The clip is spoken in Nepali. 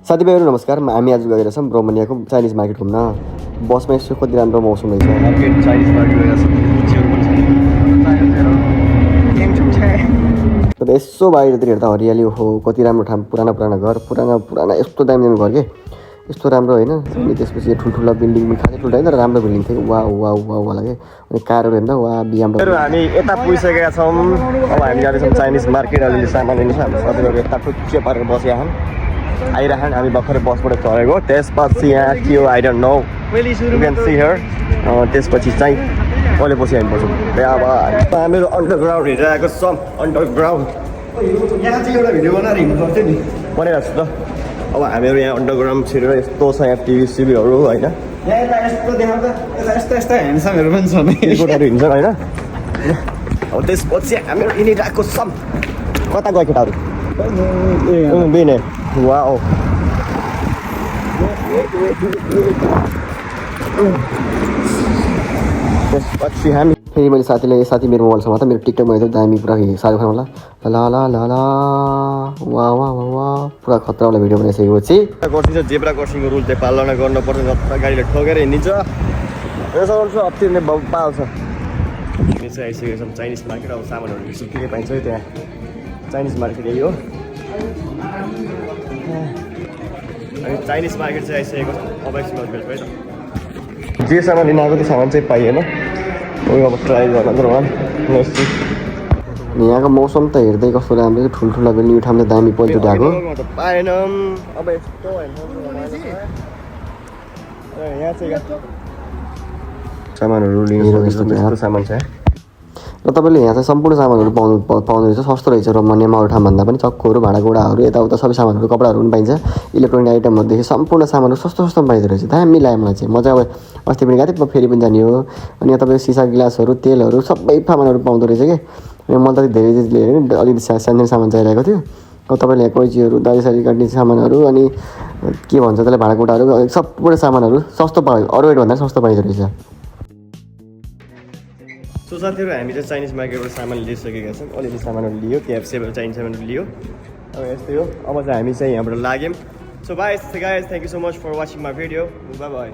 साथीभाइहरू नमस्कार, हामी आज गएर छौँ रोमानियाको चाइनिज मार्केट घुम्न। बसमा यसो कति राम्रो मौसम रहेछ। मार्केट चाइनिज मार्केट गएर तर यसो बाहिरतिर हेर्दा हरियाली हो, कति राम्रो ठाउँ, पुराना घर, पुराना यस्तो दामी घर के यस्तो राम्रो होइन। अनि त्यसपछि ठुल्ठुला बिल्डिङ पनि खासै ठुल्ठो होइन तर राम्रो बिल्डिङ थियो। वा वाला के अनि कारहरू हेर्दा वा BMW। हामी यता पुगिसकेका छौँ। अब हामी जाँदैछौँ चाइनिज मार्केट। अलिअलि सामान लिनु छ। हाम्रो साथीहरू यता टुच्चे पारेर बसिया आइरहन्। हामी भर्खरै बसबाट चढेको। त्यसपछि यहाँ के हो I don't know, you can see here. त्यसपछि चाहिँ कहिले पछि हामी बस्छौँ त्यहाँबाट। हामीहरू अन्डरग्राउन्ड हिँडिरहेको छौँ। अन्डरग्राउन्ड यहाँ चाहिँ एउटा भिडियो बनाएर हिँड्नु पर्थ्यो नि, बनाइरहेको छु त। अब हामीहरू यहाँ अन्डरग्राउन्ड छिरेर यस्तो छ यहाँ टिभी सिभीहरू होइन। यहाँ यता यस्तो देखाउँदा यता ह्यान्डसमहरू पनि छ नि, कोठाहरू हिँड्छन् होइन। अब त्यसपछि हामीहरू हिँडिरहेको छौँ। कता गयो केटाहरू? बिने वाओ त्यसपछि हामी फेरि मैले साथी मेरो मोबाइल समात मेरो टिकटक बनाइदियो दामी पुरा साह्रो खानु होला ला वा पुरा खतरावाला भिडियो बनाइसकेपछि क्रसिङ छ। जेब्रा क्रसिङको रुल चाहिँ पालना गर्नुपर्छ। जता गाडीले ठोकेर हिँडिन्छ यसो अप्ती नै पाल्छ। यो चाहिँ आइसकेको छ चाइनिज मार्केट। अब सामानहरू के पाइन्छ त्यहाँ चाइनिज मार्केट यही हो। अनि चाइनिज मार्केट चाहिँ आइसकेको छ। अब एकछिन है त जे सामान लिन आएको त्यो सामान चाहिँ पाइएन। अब ट्राई गर्न त यहाँको मौसम त हेर्दै कस्तो राम्रो छ। ठुल्ठुला बिल्डिङ ठाउँमा दामी पहिलो उठाएको पाएन। अब यस्तो यहाँ चाहिँ सामानहरू लिनु सामान छ। र तपाईँले यहाँ चाहिँ सम्पूर्ण सामानहरू पाउनु रहेछ। सस्तो रहेछ रोमानियामा अरू ठाउँभन्दा पनि। चक्कोहरू भाँडाकुँडाहरू यताउता सबै सामानहरू कपडाहरू पनि पाइन्छ। इलेक्ट्रोनिक आइटमहरूदेखि सम्पूर्ण सामानहरू सस्तो पाइँदो रहेछ। दामी लाग्यो मलाई चाहिँ। मजा अब अस्ति पनि गएको थिएँ, फेरि पनि जाने हो। अनि यहाँ तपाईँको सिसा गिलासहरू तेलहरू सबै सामानहरू पाउँदो रहेछ कि। अनि मलाई त धेरै लिएर नि अलिकति सानो सामान चाहिरहेको थियो। अब तपाईँले यहाँ कैँचीहरू दारी काट्ने सामानहरू अनि के भन्छ त्यसलाई भाँडाकुँडाहरू सबै सामानहरू सस्तो पायो। अरू रेटभन्दा सस्तो पाइँदो रहेछ। सो साथीहरू हामी चाहिँ चाइनिज मार्केटबाट सामान लिइसकेका छौँ। अलिअलि सामानहरू लियो, KFCबाट चाइनिज सामानहरू लियो। अब यस्तै हो। अब चाहिँ हामी चाहिँ यहाँबाट लाग्यौँ। So bye guys, thank you so much for watching my video. Bye by.